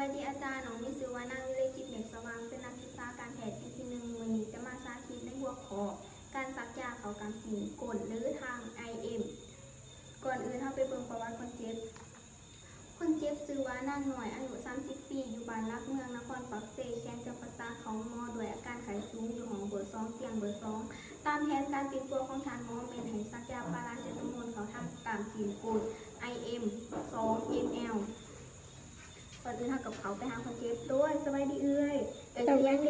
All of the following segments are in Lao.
ສະບາຍດີອາຈານ, ນ້ອງມີຊື່ວ່ານາງ ວິໄລຈິດ ເມກສະຫວ່າງ, ເປັນນັກສຶກສາການແພດປີທີໜຶ່ງ. ມື້ນີ້ຈະມາສາທິດໃນຫົວຂໍ້ການສັກຢາເຂົ້າກ້າມຊີ້ນກົ້ນ ຫຼື ທາງ ໄອເອັມ. ກ່ອນອື່ນເຮົາໄປເບິ່ງປະຫວັດຄົນເຈັບ. ຄົນເຈັບຊື່ວ່ານາງນ້ອຍ ອາຍຸສາມສິບປີ ຢູ່ບ້ານຫຼັກເມືອງ ນະຄອນປາກເຊ ແຂວງຈຳປາສັກ. ເຂົ້າໂຮງໝໍດ້ວຍອາການໄຂ້ສູງ ຢູ່ຫ້ອງເບີສອງ ຕຽງເບີສອງ. ຕາມແຜນການປິ່ນປົວຂອງທ່ານໝໍແມ່ນໃຫ້ສັກຢາປາຣາເຊຕາໂມນເຂົ້າທາງກ້າມຊີ້ນກົ້ນ ໄອເອັມ ສອງເອັມແອລ. ກ່ອນອື່ນເຮົາກໍເຂົ້າໄປຫາຄົນເຈັບ. ໂດຍ ສະບາຍດີເອື້ອຍ. ເອື້ອຍຊື່ຫຍັງເດ?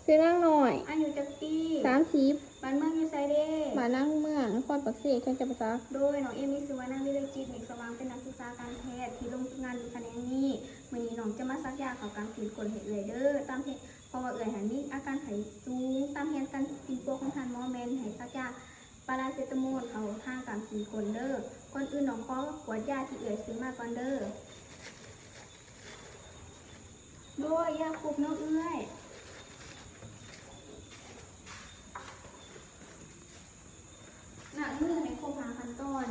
ຊື່ນາງນ້ອຍ. ອາຍຸຈັກປີ? ສາມສິບ. ບ້ານເມືອງຢູ່ໃສເດ? ບ້ານຫຼັກເມືອງ ນະຄອນປາກເຊ ແຂວງຈຳປາສັກ. ໂດຍ ນ້ອງເອມີຊື່ວ່ານາງ ວິໄລຈິດ ເມກສະຫວ່າງ ເປັນນັກສຶກສາການແພດທີ່ລົງຝຶກງານຢູ່ຂະແໜງນີ້. ມື້ນີ້ນ້ອງຈະມາສັກຢາເຂົ້າກ້າມຊີ້ນກົ້ນໃຫ້ເອື້ອຍເດີ. ຕາມແຜນ ເພາະວ່າເອື້ອຍຫັ້ນມີອາການໄຂ້ສູງ. ຕາມແຜນການປິ່ນປົວຂອງທ່ານໝໍແມ່ນໃຫ້ສັກຢາ ປາຣາເຊຕາໂມນເຂົ້າທາງກ້າມຊີ້ນກົ້ນເດີ. ກ່ອນອື່ນນ້ອງຂໍກວດຢາທີ່ເອື້ອຍຊື້ມາກ່ອນເດີ. ໂດຍ ຢາຄົບເນາະເອື້ອຍ. ລ້າງມືໃຫ້ຄົບຫ້າຂັ້ນຕອນ.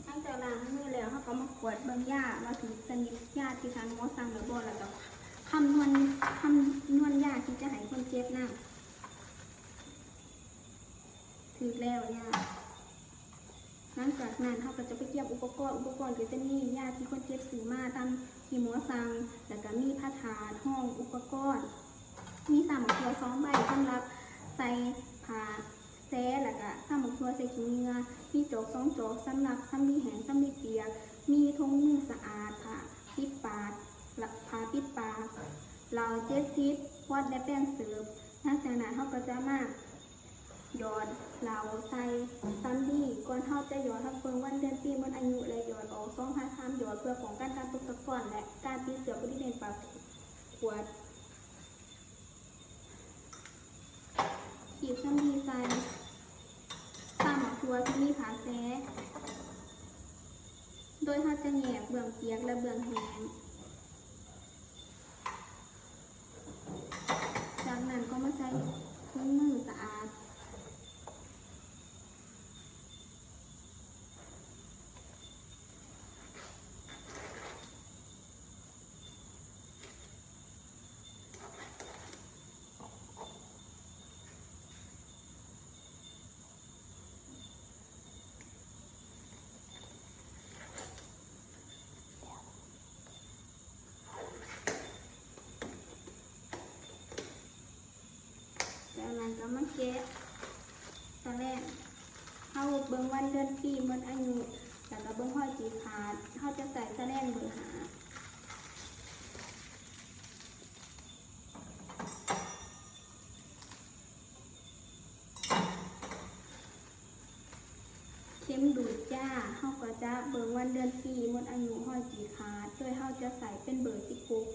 ຫຼັງຈາກລ້າງມືແລ້ວ ເຮົາກໍມາກວດເບິ່ງຢາວ່າຖືກຊະນິດຢາທີ່ທ່ານໝໍສັ່ງແລ້ວບໍ່ ແລ້ວກໍຄຳນວນ ຄຳນວນຢາທີ່ຈະໃຫ້ຄົນເຈັບນຳ. ຖືກແລ້ວ ຢາ. ຫຼັງຈາກນັ້ນເຮົາກໍຈະໄປກຽມອຸປະກອນ, ອຸປະກອນກໍຈະມີຢາທີ່ຄົນເຈັບຊື້ມາຕາມທີ່ໝໍສັ່ງ, ແລ້ວກໍມີຜ້າທາດຮອງອຸປະກອນ, ມີຊ້ຳໝາກຖົ່ວສອງໃບສຳລັບໃສ່ຜ້າແຊ ແລ້ວກໍຊ້ຳໝາກຖົ່ວໃສ່ຂີ້ເຫຍື້ອ, ມີຈອກສອງຈອກສຳລັບສຳລີແຫ້ງສຳລີປຽກ, ມີຖົງມືສະອາດ, ຜ້າປິດປາກ, ຜ້າປິດປາກ, ເຫຼົ້າເຈັດສິບຂວດ ແລະ ແປງເສີບ. ຫຼັງຈາກນັ້ນເຮົາກໍຈະມາ ຢອດເຫຼົ້າໃສ່ສຳລີ. ກ່ອນເຮົາຈະຢອດ ເຮົາເບິ່ງວັນເດືອນປີໝົດອາຍຸ ແລະ ຢອດອອກສອງຫາສາມຢອດ ເພື່ອປ້ອງກັນການຕົກຕະກອນ ແລະ ການຕິດເຊື້ອບໍລິເວນປາກຂວດ. ຂີດສຳລີໃສ່ຊ້ຳໝາກຖົ່ວທີ່ມີຜ້າແຊ ໂດຍເຮົາຈະແຍກເບື້ອງປຽກ ແລະ ເບື້ອງແຫ້ງ. ຈາກນັ້ນກໍມາໃສ່ຖົງມືສະອາດ. ຈາກນັ້ນກໍມາແກະສະແລງ. ເຮົາເບິ່ງວັນເດືອນປີໝົດອາຍຸ ແລ້ວກໍເບິ່ງຮອຍຈີກຂາດ. ເຮົາຈະໃຊ້ສະແລງເບີຫ້າ. ເຂັມດູດຢາ ເຮົາກໍຈະເບິ່ງວັນເດືອນປີໝົດອາຍຸ ຮອຍຈີກຂາດ ໂດຍເຮົາຈະໃຊ້ເປັນເບີສິບຫົກ.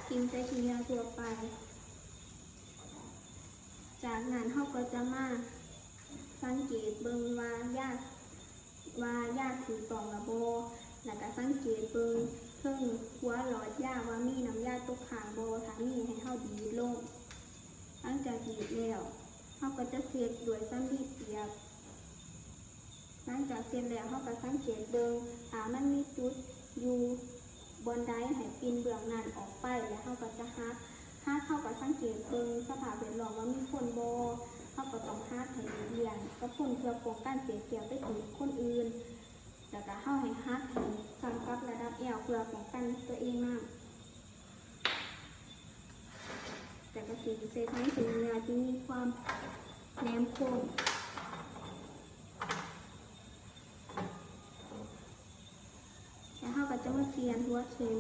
ຖິ້ມໃສ່ຂີ້ເຫຍື້ອທົ່ວໄປ. ຈາກນັ້ນເຮົາກໍຈະມາສັງເກດເບິ່ງວ່າຢາ ວ່າຢາຖືກຕ້ອງລະບໍ່ ແລ້ວກະສັງເກດເບິ່ງເທິງຂົວຫຼອດຢາວ່າມີນ້ຳຢາຕົກຄ້າງບໍ່, ຖ້າມີໃຫ້ເຮົາດີດລົງ. ຫຼັງຈາກດີດແລ້ວ ເຮົາກໍຈະເຊັດດ້ວຍສຳລີປຽກ. ຫຼັງຈາກເຊັດແລ້ວ ເຮົາກໍສັງເກດເບິ່ງ ຖ້າມັນມີຈຸດຢູ່ບ່ອນໃດໃຫ້ປິ່ນເບື້ອງນັ້ນອອກໄປ ແລ້ວເຮົາກໍຈະຫັກ. ຫາກເຮົາກໍສັງເກດເບິ່ງສະພາບແວດລ້ອມວ່າມີຄົນບໍ່, ເຮົາກໍຕ້ອງຫັກໃຫ້ຫຼີກລ່ຽງກັບຄົນເພື່ອປ້ອງກັນເສດແກ້ວໄປຖືກຄົນອື່ນ, ແລ້ວກໍເຮົາໃຫ້ຫັກໃຫ້ສ່ຳກັບລະດັບແອວເພື່ອປ້ອງກັນຕົວເອງນຳ, ແລ້ວກໍຖິ້ມໃສ່ຖັງຂີ້ເຫຍື້ອທີ່ມີຄວາມແຫຼມຄົມ. ແລ້ວເຮົາກໍຈະມາປ່ຽນຫົວເຂັມ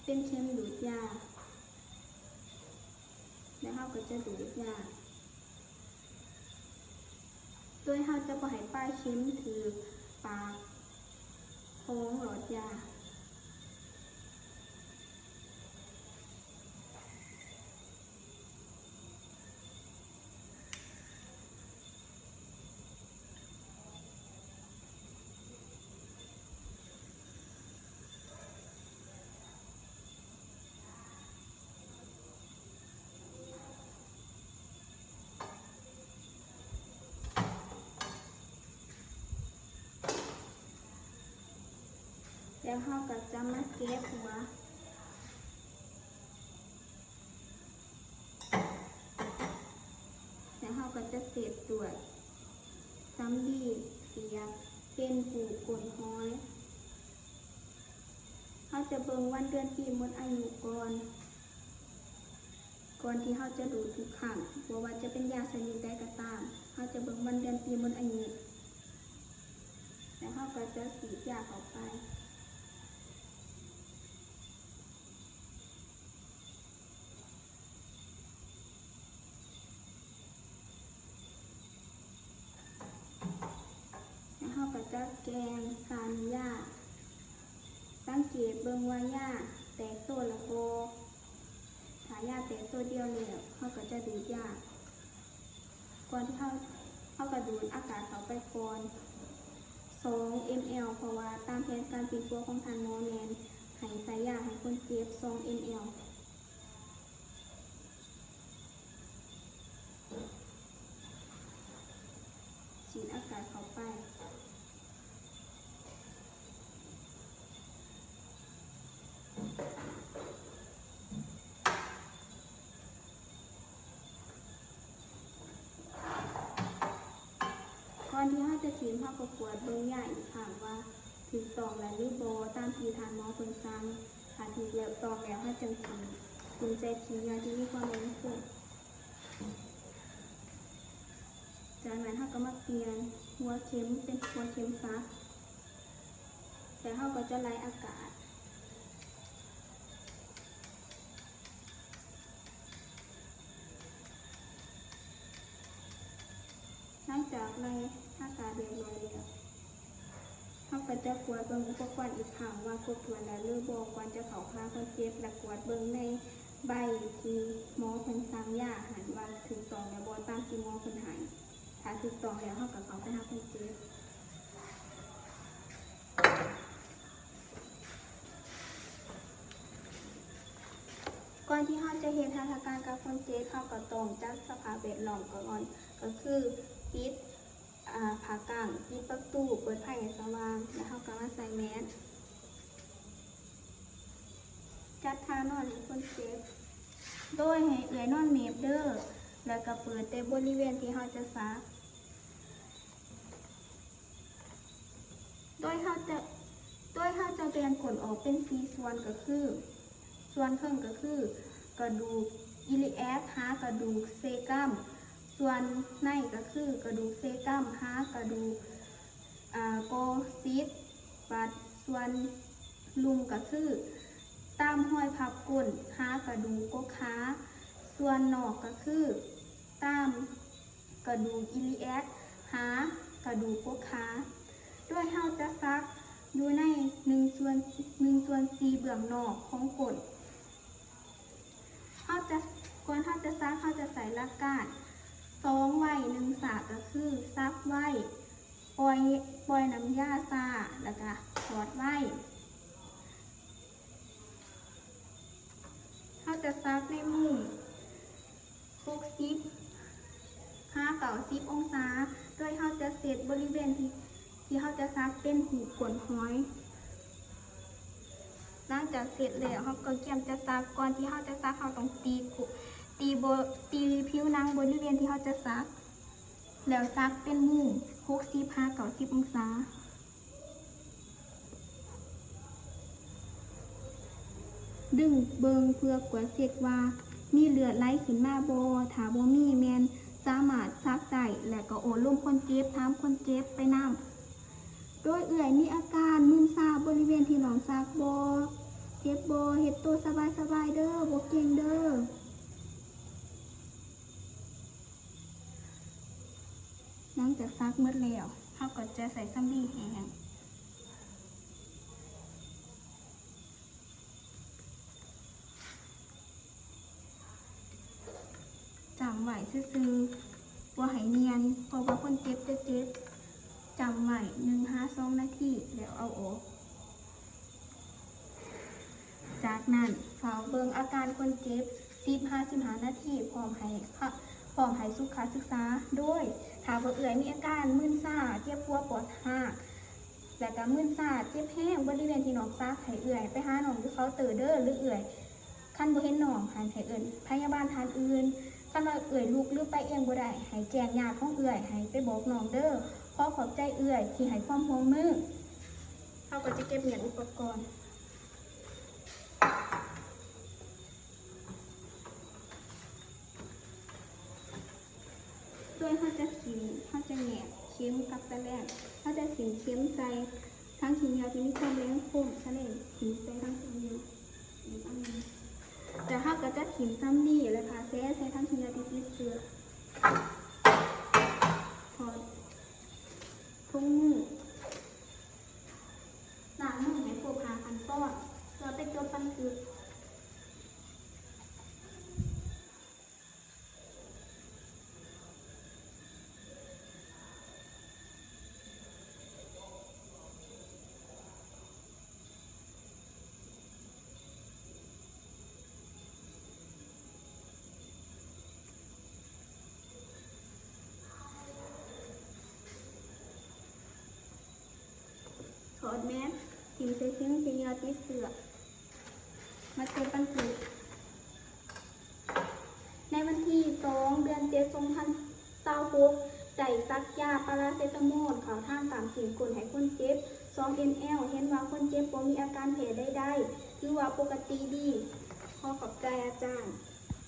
ເປັນເຂັມດູດຢາ ແລ້ວເຮົາກໍຈະດູດຢາ ໂດຍເຮົາຈະບໍ່ໃຫ້ປາຍເຂັມຖືກປາກຂອງຫຼອດຢາ. ແລ້ວເຮົາກໍຈະມາແກະຫົວ ແລ້ວເຮົາກໍຈະເຊັດດ້ວຍສຳລີປຽກເປັນຮູບກົ້ນຫອຍ. ເຮົາຈະເບິ່ງວັນເດືອນປີໝົດອາຍຸກ່ອນ ກ່ອນທີ່ເຮົາຈະດູດທຸກຄັ້ງ, ບໍ່ວ່າຈະເປັນຢາຊະນິດໃດກໍຕາມ, ເຮົາຈະເບິ່ງວັນເດືອນປີໝົດອາຍຸ ແລ້ວເຮົາກໍຈະສີດຢາເຂົ້າໄປ. ແລ້ວເຮົາກໍຈະແກ່ງສັນຢາ, ສັງເກດເບິ່ງວ່າຢາແຕກໂຕແລ້ວບໍ່. ຖ້າຢາແຕກໂຕດຽວແລ້ວ ເຮົາກໍຈະດູດຢາ. ກ່ອນທີ່ເຮົາ, ເຮົາກໍດູດອາກາດເຂົ້າໄປກ່ອນ ສອງເອັມແອລ ເພາະວ່າຕາມແຜນການປິ່ນປົວຂອງທ່ານໝໍແມ່ນໃຫ້ໃສ່ຢາໃຫ້ຄົນເຈັບ ສອງເອັມແອລ. ສີດອາກາດເຂົ້າໄປ. ກ່ອນທີ່ເຮົາຈະຖິ້ມ, ເຮົາກໍກວດເບິ່ງຢາອີກຄັ້ງວ່າຖືກຕ້ອງແລ້ວຫຼືບໍ່ ຕາມທີ່ທ່ານໝໍເພິ່ນສັ່ງ. ຖ້າຖືກແລ້ວ, ຕ້ອງແລ້ວ, ເຮົາຈຶ່ງຖິ້ມ, ຖິ້ມໃສ່ຖົງຢາທີ່ມີຄວາມໝັ້ນຄົງ. ຈາກນັ້ນເຮົາກໍມາປ່ຽນຫົວເຂັມເປັນຫົວເຂັມສັກ ແລ້ວເຮົາກໍຈະໄລ່ອາກາດ. ຫຼັງຈາກໄລ່ອາກາດຮຽບຮ້ອຍແລ້ວ, ເຮົາກໍຈະກວດເບິ່ງອຸປະກອນອີກຄັ້ງວ່າຄົບຖ້ວນແລ້ວຫຼືບໍ່ ກ່ອນຈະເຂົ້າຫາຄົນເຈັບ ແລະ ກວດເບິ່ງໃນໃບທີ່ໝໍເພິ່ນສັ່ງຢາຫັ້ນວ່າຖືກຕ້ອງແລ້ວບໍ່ ຕາມທີ່ໝໍເພິ່ນໃຫ້. ຖ້າຖືກຕ້ອງແລ້ວ ເຮົາກໍເຂົ້າໄປຫາຄົນເຈັບ. ກ່ອນທີ່ເຮົາຈະເຮັດຫັດຖະການກັບຄົນເຈັບ, ເຮົາກໍຕ້ອງຈັດສະພາບແວດລ້ອມກ່ອນ, ກໍຄືປິດ ອາ ຜ້າກັ້ງ, ປິດປະຕູ, ເປີດໄຟໃຫ້ສະຫວ່າງ, ແລ້ວເຮົາກໍມາໃສ່ແມສ. ຈັດທ່ານອນໃຫ້ຄົນເຈັບ, ໂດຍໃຫ້ເອື້ອຍນອນແນບເດີ, ແລ້ວກໍເປີດແຕ່ບໍລິເວນທີ່ເຮົາຈະສັກ. ໂດຍເຮົາຈະ, ໂດຍເຮົາຈະແບ່ງກົ້ນອອກເປັນສີ່ສ່ວນ ກໍຄື ສ່ວນເທິງກໍຄືກະດູກອີລີແອກຫາກະດູກເຊກຣຳ, ສ່ວນໃນກໍຄືກະດູກເຊກຣຳຫາກະດູກ ອາ ຄໍຊິດ, ບາດສ່ວນລຸ່ມກໍຄືຕາມຮອຍພັບກົ້ນຫາກະດູກກົກຂາ, ສ່ວນນອກກໍຄືຕາມ ກະດູກອີລີແອກຫາກະດູກກົກຂາ, ໂດຍເຮົາຈະສັກຢູ່ໃນໜຶ່ງສ່ວນ, ໜຶ່ງສ່ວນສີ່ເບື້ອງນອກຂອງກົ້ນ. ເຮົາຈະ, ກ່ອນເຮົາຈະສັກ, ເຮົາຈະໃຊ້ຫຼັກການສອງໄວໜຶ່ງຊ້າ, ກໍຄືສັກໄວ, ປ່ອຍ, ປ່ອຍນ້ຳຢາຊ້າ, ແລ້ວກະຖອດໄວ. ເຮົາຈະສັກໃນມຸມຫົກສິບຫາເກົ້າສິບອົງສາ, ໂດຍເຮົາຈະເຊັດບໍລິເວນທີ່, ທີ່ເຮົາຈະສັກເປັນຮູບກົ້ນຫອຍ. ຫຼັງຈາກເຊັດແລ້ວ, ເຮົາກໍກຽມຈະສັກ. ກ່ອນທີ່ເຮົາຈະສັກ, ເຮົາຕ້ອງຕີໂກ, ຕີບໍ, ຕີຜິວໜັງບໍລິເວນທີ່ເຮົາຈະສັກ, ແລ້ວສັກເປັນມຸມຫົກສິບຫາເກົ້າສິບອົງສາ. ດຶງເບິ່ງເພື່ອກວດເຊັກວ່າມີເລືອດໄຫຼຂຶ້ນມາບໍ່. ຖ້າບໍ່ມີ, ແມ່ນສາມາດສັກໄດ້ ແລະ ກໍໂອ້ລົມຄົນເຈັບ, ຖາມຄົນເຈັບໄປນຳ. ໂດຍເອື້ອຍມີອາການມຶນຊາບໍລິເວນທີ່ນ້ອງສັກບໍ່? ເຈັບບໍ່? ເຮັດໂຕສະບາຍໆເດີ, ບໍ່ເກັ່ງເດີ. ຫຼັງຈາກສັກໝົດແລ້ວ, ເຮົາກໍຈະໃຊ້ສຳລີແຫ້ງ ຈ້ຳໄວ້ຊື່ໆ, ບໍ່ໃຫ້ໜຽນ, ເພາະວ່າຄົນເຈັບຈະເຈັບ. ຈ້ຳໄວ້ໜຶ່ງຫາສອງນາທີ ແລ້ວເອົາອອກ. ຈາກນັ້ນເຝົ້າເບິ່ງອາການຄົນເຈັບສິບຫາສິບຫ້ານາທີ ພ້ອມໃຫ້ ພ້ອມໃຫ້ສຸຂະສຶກສາ. ໂດຍຖ້າວ່າເອື້ອຍມີອາການມຶນຊາ, ເຈັບຫົວ, ປວດຮາກ, ແລະກະມື່ນຊາ ເຈັບແຮງບໍລິເວນທີ່ນ້ອງສັກ ໃຫ້ເອື້ອຍໄປຫານ້ອງຢູ່ເຄົາເຕີເດີ ຫຼືເອື້ອຍ ຄັນບໍ່ເຫັນນ້ອງຫັ້ນ ໃຫ້ເອີ້ນພະຍາບານທ່ານອື່ນ. ຄັນວ່າເອື້ອຍລຸກ ຫຼືໄປເອງບໍ່ໄດ້ ໃຫ້ແຈ້ງຍາດຂອງເອື້ອຍ ໃຫ້ໄປບອກນ້ອງເດີ. ຂໍຂອບໃຈເອື້ອຍທີ່ໃຫ້ຄວາມຮ່ວມມື. ເຮົາກໍຈະເກັບມ້ຽນອຸປະກອນ. ໂດຍເຮົາຈະຖິ້ມ ເຮົາຈະແຍກເຂັມກັບສະແລງ. ເຮົາຈະຖິ້ມເຂັມໃສ່ຖັງຂີ້ເຫຍື້ອທີ່ມີຄວາມແຫຼມຄົມ, ສະແລງຖິ້ມໃສ່ຖັງຂີ້ເຫຍື້ອອີກອັນໜຶ່ງ. ແລ້ວເຮົາກໍຈະຖິ້ມສຳລີ ແລະ ຜ້າແຊໃສ່ຖັງຂີ້ເຫຍື້ອທີ່ຕິດເຊື້ອ. ຖອດຖົງມື. ລ້າງມືໃຫ້ຄົບຫ້າຂັ້ນຕອນ ເພື່ອໄປຈົດບັນທຶກ. ຖອດແມສ ຖິ້ມໃສ່ຖົງຂີ້ເຫຍື້ອຕິດເຊື້ອ ມາຈົດບັນທຶກ. ໃນວັນທີສອງ ເດືອນເຈັດ ສອງພັນຊາວຫົກ ໄດ້ສັກຢາປາຣາເຊຕາໂມນເຂົ້າທາງກ້າມຊີ້ນກົ້ນໃຫ້ຄົນເຈັບ ສອງເອັມແອລ. ເຫັນວ່າຄົນເຈັບບໍ່ມີອາການແພ້ໃດໆ ຖືວ່າປົກກະຕິດີ. ຂໍຂອບໃຈອາຈານ.